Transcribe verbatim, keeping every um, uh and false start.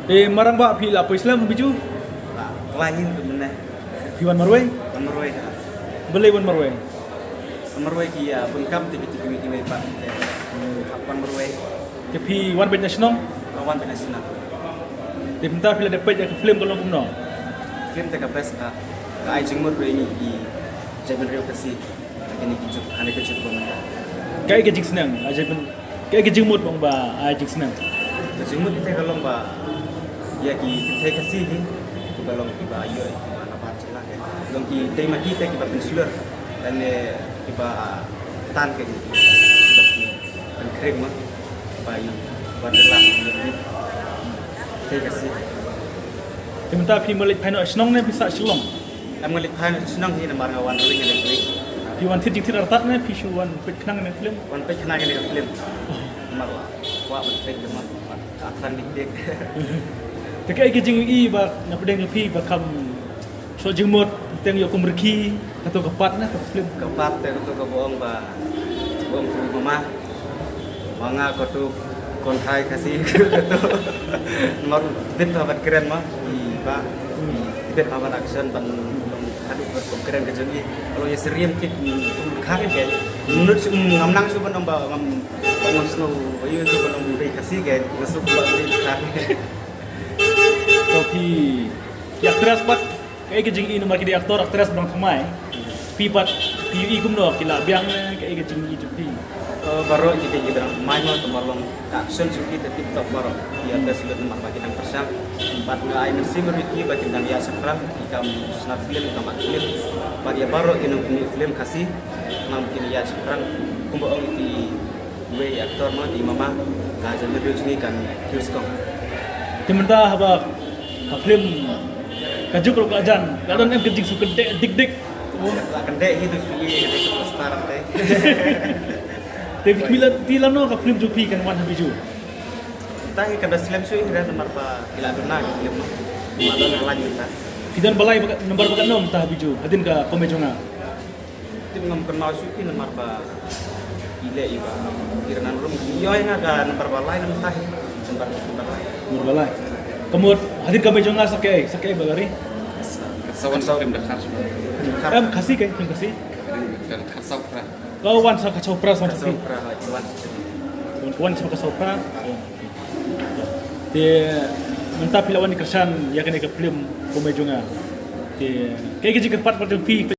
Te marang ba phi la poi slem ha Biju? Ba, la hin tu mynne. Phi wan marwei? Wan marwei ka. Balei wan marwei? Wan marwei ki, ah, bun kam te ki, ki, ki, ki, ki, pa, te. Hap wan marwei. Te phi wan beit na shnong? Ba wan beit na shnong. Te mynta phi la dep peit ïa ka film ka long kumno? Film te ka best ka. Ka ai jingmut ruh ïa ngi ki jaitbynriew Khasi. Kine ki juk, hane ki juk ba mynta. Kaei ka jingsneng, ai jingmut, kaei ka jingmut ba ai jingsneng? Ka jingmut ite ka long ba ïa ki kynthei Khasi hi, ki ba long ki ba ïoh, ki ba na bar jylla ke. Long ki dei ma ki te ki ba pynshlur, lane ki ba tan ke ki, ki ba pynkhreh ma, ba ïoh, ba jylla, ïoh ki kynthei Khasi. Te mynta phi malik phai noh shnong ne phi sah Shillong? Em nga leit phai shnong hi namar nga wan ring ring ring. Phi wan thied jingthied artat ne phi shu wan peit khnang ne film? Wan peit khnang ne film. Namar wa, wa wan peit namar wa, ka thrang dik dik. Te kaei ka jingïohi ba na pdeng phi ba kham shu jingmut teng ïoh kum rkhi kato ka pat ne kato film? Ka pat te kato ka bong ba bong tu mama. Ma nga ko tu kon thai Khasi ko tu. Mar tibit ba ban kren ma i ba tibit ba ban action ban ban hadu ban kon kren ka jong i. Kalau ya seriam kit tu khar ke. Menurut si ngam nang su ban ba ngam ngam snow ayu tu ban dei Khasi ke. Ngasuk ba dei khar. Ko phi ya teras pat. Kaei ka jingïohi namar ki dei actor actress ba dang thymmai. Phi pat phi ïohi kumno ki la biang ne kaei ka jingïohi jong phi? Eh, baroh ki dei ki dang thymmai mo, namar long ka action jong ki te tip top baroh. Ki ïa best lut namar ba ki dang pyrshang. Bad nga ai mynsiem ruh ïa ki ba kin dang ïaid shaphrang, ki kam sngap film, kam act film. Bad ïa baroh ki nongpynmih film Khasi, ngam kin ïaid shaphrang. Kumba ong ïa ki Wei actor mo, i mama ka jaitbynriew jong ngi kan kiew skong. Te mynta haba ka film Ka Juk Ruh Ka La Jan, la don em ka jingsngewkyndiah dik dik. La kyndit hi tu shu i ka star te. Te phi la, te lano ka film jong phi kan wan ha Biju? Mynta hi ka best film shu i, namar ba ki la duna ka film mo. Ma don ha line mynta. Phi don balai ba ka, nambar ba katno mynta ha Biju hadien ka Kumba Jong Nga? Tip ngam kynmaw shuh ki namar ba i leh i ba ki Renan Rum. Ïoh ïa nga ka nambar ba lai namar tahi. Nambar, nambar lai. Nambar ba lai. Ka mut hadien ka Kumba Jong Nga sa kaei, sa kaei ba la ri? Sa wan sa film Dkhar shuh. Em, Khasi kaei, film Khasi? Dkhar sa pra. Oh, wan sa Dkhar sa pra, sa Dkhar sa pra, wan sa. Wan sa Dkhar sa pra. Te mynta phi la wan kyrshan ïa kane ka film Kumba Jong Nga. Te kaei ka jingkyrpad ba jong phi,